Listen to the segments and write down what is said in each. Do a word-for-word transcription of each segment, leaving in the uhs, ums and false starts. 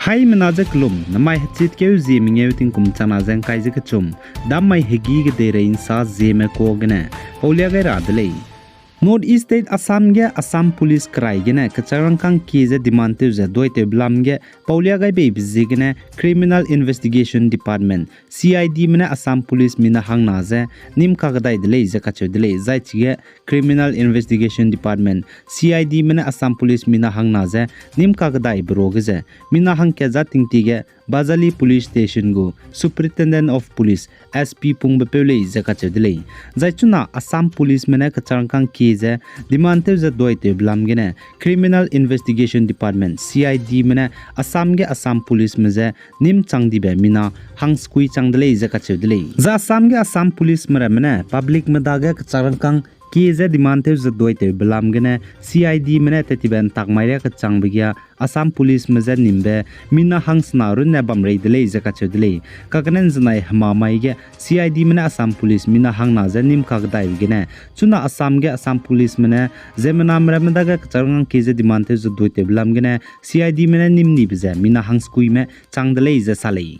Haimena ze kelum, namai hechitkeu zie mengeu tingkum changna ze ngkai ze kechum, dammai hegî kedeirei nsa zieme kuâ gene paulia gai ra de lei. North East State Assam ge Assam Police kerai gene kecharangkang kie ze demand tew ze duaitewbe lam ge paulia gai beibe ziegene Criminal Investigation Department, C I Dme ne Assam Police mina hangna ze nîm kakedai de lei ze kacheu de lei. Zai chige Criminal Investigation Department, C I Dme ne Assam Police mina hangna ze nîm kakedaibe ruage ze mina hangkat za tingtie ge Bajali Police Station gu Superintendent of Police, S P pungbe peu lei ze kacheu de lei. Zai chuna Assam Policeme ne kecharangkang kie ze demand tew ze duaitewbe lam gene Criminal Investigation Department, C I Dme ne Assam ge Assam Policeme je nîm chang dibe mina hangsekui chang de lei ze kacheu de lei. Zai Assam ge Assam Policeme ramme ne publicme dage kecharangkang kie ze demand tew ze duaitewbe lam gene C I Dme ne tettibe ntakmai riâ kechangbe ge Assam Policeme je nîmbe mina hangsena runne bam rei de lei ze kacheu de lei. Kagene nzenai hemamai ge C I Dme ne Assam Police mina hangna ze nîm kakedaibe gene chuna Assam ge Assam Policeme ne ziemmename ramme dage kecharangkang kie ze demand tew ze duaitewbe lam gene C I Dme ne nîm nibe ze mina hangsekuime chang de lei ze sa lei.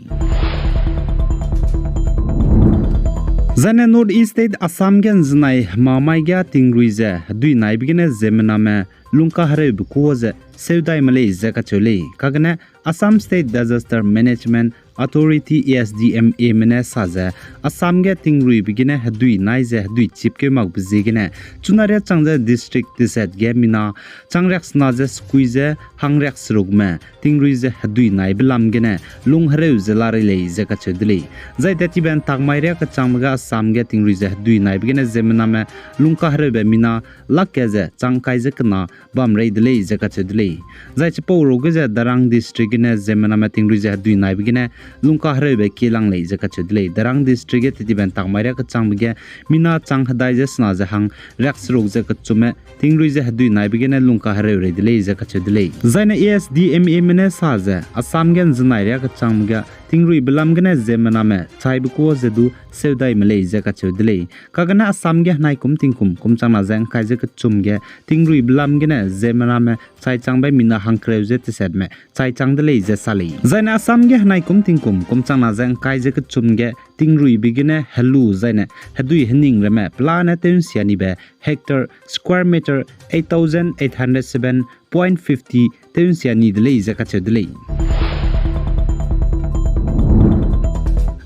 Zaine North East State Assam ge nzenai hemamai ge tingrui ze hedui naibe gene ziemmename lungkahereube kuâ ze seudaime lei ze kacheu lei. Kagene Assam State Disaster Management Authority, A S D M Ame ne sa ze Assam ge tingruibe gene hedui nai ze hedui chipkeu makbe ziegene chuna riâ chang ze district teset ge mina chang riaksena ze sekui ze hang riakserukme tingrui ze hedui naibe lam gene lunghereu ze la rei lei ze kacheu de lei. Zai tettibe ntakmai riâ kechangbe ge Assam ge tingrui ze hedui naibe gene ziemmename lungkahereube mina lak ke ze chang kai ze kena bam rei de lei ze kacheu de lei. Zai chipau ruage ze Darrang District gene ziemmename tingrui ze hedui naibe gene lungkahereube kielang lei ze kacheu de lei. Darrang District ge tettibe ntakmai riâ kechangbe ge mina chang hedai ze sena ze hang riakseruk ze kechumme tingrui ze hedui naibe gene lungkahereu rei de lei ze kacheu de lei. Zaine A S D M Ame ne sa ze Assam ge nzenai riâ kechangbe ge tingruibe lam gene ziemmename chaibe kuâ ze du seudaime lei ze kacheu de lei. Kagene Assam ge henai kum tingkum kum changna ze ngkai ze kechum ge tingruibe lam gene ziemmename chai changbe mina hangkereu ze tesetme chai chang de lei ze sa lei. Zaine Assam ge henai kum tingkum kum changna ze ngkai ze kechum ge tingruibe gene helu zaine hedui hening ramme pelane tew nsia nibe hectare square meter eight thousand eight hundred seven point fifty tew nsia ni de lei ze kacheu de lei.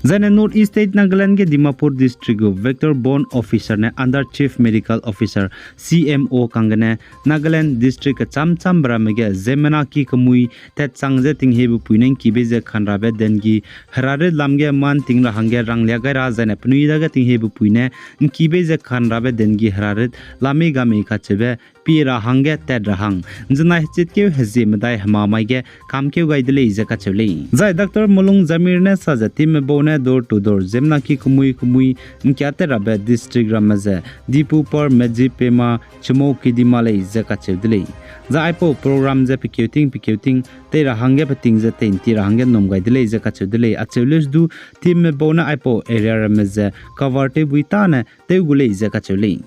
Zaine North East State Nagaland ge Dimapur District gu Vector Borne Officer ne under Chief Medical Officer, C M O kanggene Nagaland District kecham chambe ramme ge ziemmena ki kemui tatchang ze tinghebepui ne ngkibei ze kanrabe dengue herarit lam ge man ting ra hangge ranglia gai ra zaine penui dage tinghebepui ne ngkibei ze kanrabe dengue herarit lamei gamei kacheube pie ra hangge tat ra hang nzenai hechitkeu hezie medai hemamai ge kamkeu gai de lei ze kacheu lei. Zai Doctor Molung Jamir ne sa ze teamme bau ne door to door ziemmena ki kemui kemui ngkia tat rabe district ramme ze Dipupar, Medziphema, Chümoukedima lei ze kacheu de lei. Zai aipau program ze pekeu ting pekeu ting tei ra hangge peting ze tei nti ra hangge num gai de lei ze kacheu de lei. Acheu leuse du teamme bau ne aipau area ramme ze cover tewbui tâne tew gu lei ze kacheu lei.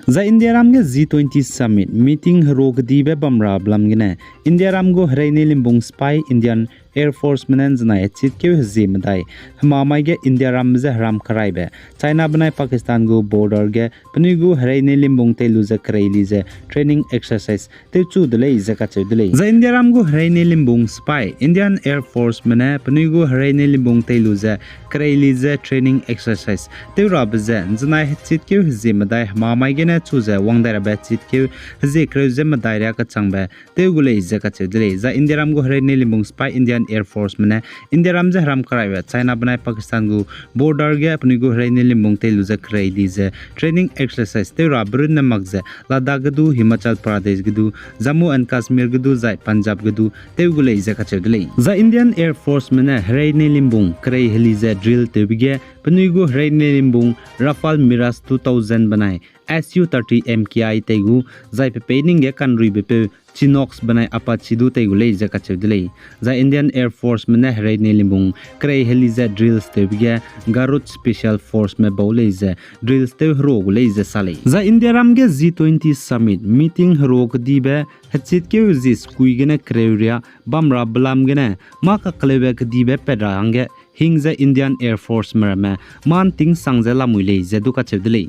Zai Indiaram ge G twenty Summit meeting hero kedibe bam rabe lam gene Indiaram gu hereine limbung sipai Indian Air Forceme ne nzenai hechitkeu hezie medai hemamai ge Indiaram ze heram keraibe China benai Pakistan gu border ge penui gu hereine limbung tei lu ze kerei li ze training exercise tewchu de lei ze kacheu de lei. Zai Indiaram gu hereine limbung sipai Indian Air Forceme ne penui gu hereine limbung tei lu ze kerei li ze training exercise tew rabe ze nzenai hechitkeu hezie medai hemamai gene chu ze wang dai rabe hechitkeu hezie kereu ze medai riâ kechangbe tew gu lei ze kacheu de lei. Zai Indiaram gu hereine limbung sipai Indian Air Forceme ne Indiaram ze heram keraibe China benai Pakistan gu border ge penui gu hereine limbung tei lu ze kerei li ze training exercise tew rabe runne mak ze Ladakh ge du, Himachal Pradesh ge du, Jammu and Kashmir ge du zai Punjab ge du tew gu lei ze kacheu de lei. Zai Indian Air Forceme ne hereine limbung kerei heli ze drill tewbe ge penui gu hereine limbung Rafale Mirage two thousand benai S U thirty M K I tei gu, zai pe pei ning ge kanruibepeu Chinook benai Apache du tei gu lei ze kacheu de lei. Zai Indian Air Forceme ne herei nei limbung kerei heli ze drills tewbe ge Garud Special Forceme bau lei ze drills tew herua gu lei ze sa lei. Zai Indiaram ge G twenty Summit meeting herua kedibe hechitkeu zi sekui gene kereu riâ bam ra belam gene mâ kakleube kedibe pat ra hangge hing ze Indian Air Forceme ramme mâ ’ntingsang ze lamui lei ze du kacheu de lei.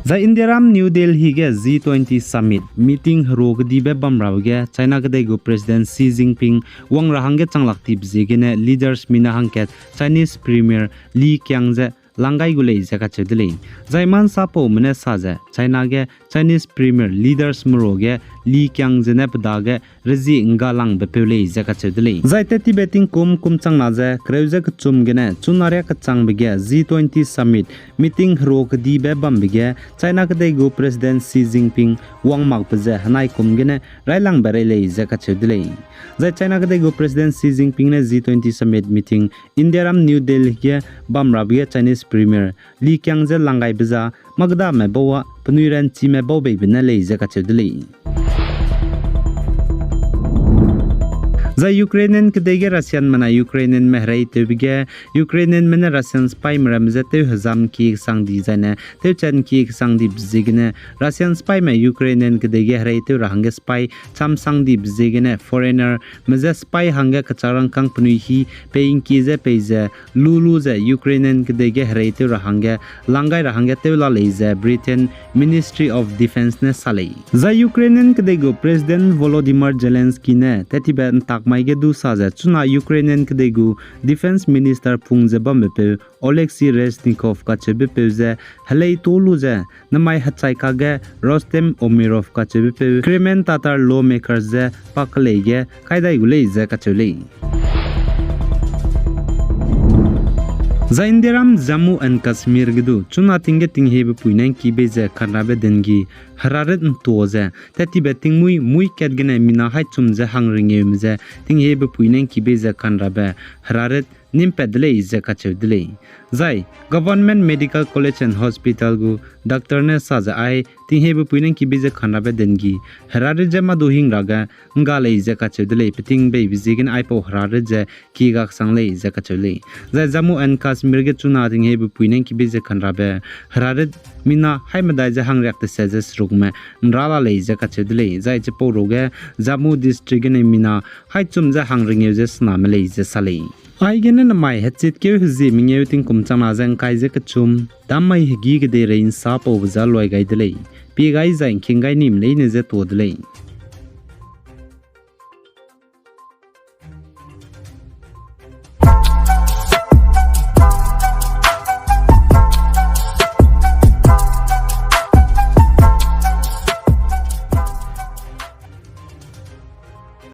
Zai Indiaram New Delhi ge G twenty Summit meeting herua kedibe bam rabe ge China kedei gu President Xi Jinping wang ra hangge chang lak tibe ziegene leaders mina hangkat Chinese Premier Li Qiang ze lang gai gu lei ze kacheu de lei. Zai mâ ’nsapaume ne sa ze China ge Chinese Premier leadersme ruage Li Qiang zene pe dage rezie ’nggalangbe peu lei ze kacheu de lei. Zai tettibe tingkum kum changna ze kereu ze kechum gene chuna riâ kechangbe ge G twenty Summit meeting herua kedibe bambe ge China kedei gu President Xi Jinping wang makbe ze henai kum gene railangbe rei lei ze kacheu de lei. Zai China kedei gu President Xi Jinping ne G twenty Summit meeting Indiaram New Delhi ge bam rabe ge Chinese Premier Li Qiang ze lang gaibe za mâ kedame bau â penui ranchime bau beibe ne lei ze kacheu de lei. Zai Ukrainian kedei ge Russianme nai Ukrainianme hereitewbe ge Ukrainianme ne Russian spyme ramme je tew hezam kie kesang di zaine tewchan kie kesang dibe ziegene Russian spyme Ukrainian kedei ge hereitew ra hangge spy chamsang dibe ziegene foreignerme je spy hangge kechâk rangkâng penui hî pei ’ngkie ze pei ze lu lu ze Ukrainian kedei ge hereitew ra hangge lang gai ra hangge tew la lei ze Britain Ministry of Defence ne sa lei. Zai Ukrainian kedei gu President Volodymyr Zelensky ne tettibe ’ntak mai ge du sa ze chuna Ukrainian kedei gu Defence Minister pung ze bambepeu Oleksiy Reznikov kacheubepeu ze helei tu lu ze namai hechai kage Rustem Umerov kacheubepeu Crimean Tatar lawmakers ze pa kelei ge kai dai gu lei ze kacheu lei. Zai Indiaram Jammu and Kashmir ge du chuna ting ge tinghiebe pui ne ’ngki bei ze kanrabe dengki herarit ’ntua ze tettibe tingmuî muî kat gene mina haî chum ze hangringeume ze tinghiebe pui ne ’ngki bei ze kanrabe herarit nîmpat de lei ze kacheu de lei. Zai Government Medical College and Hospital gu doctor ne sa ze ai tinghiebe pui ne ’ngki bei ze kanrabe dengki herarit je mâ du hing ra ge ’ngga lei ze kacheu de lei. Peting beibe ziegene aipau herarit ze kie gaksang lei ze kacheu lei. Zai Jammu and Kashmir ge chuna tinghiebe pui ne ’ngki bei ze kanrabe herarit mina haî medai ze hangriak teset ze serukme ’nra la lei ze kacheu de lei. Zai chipau ruage Jammu District gene mina haî chum ze hangringeu ze sename lei ze sa lei. Aigene namai hechitkeu hezie mengeu tingkum changna ze ’ngkai ze kechum, dam mai hegî kedeirei ’nsapaube za luai gai de lei. Pie gai zai ’ngking gai nime leine je tuâ de lei.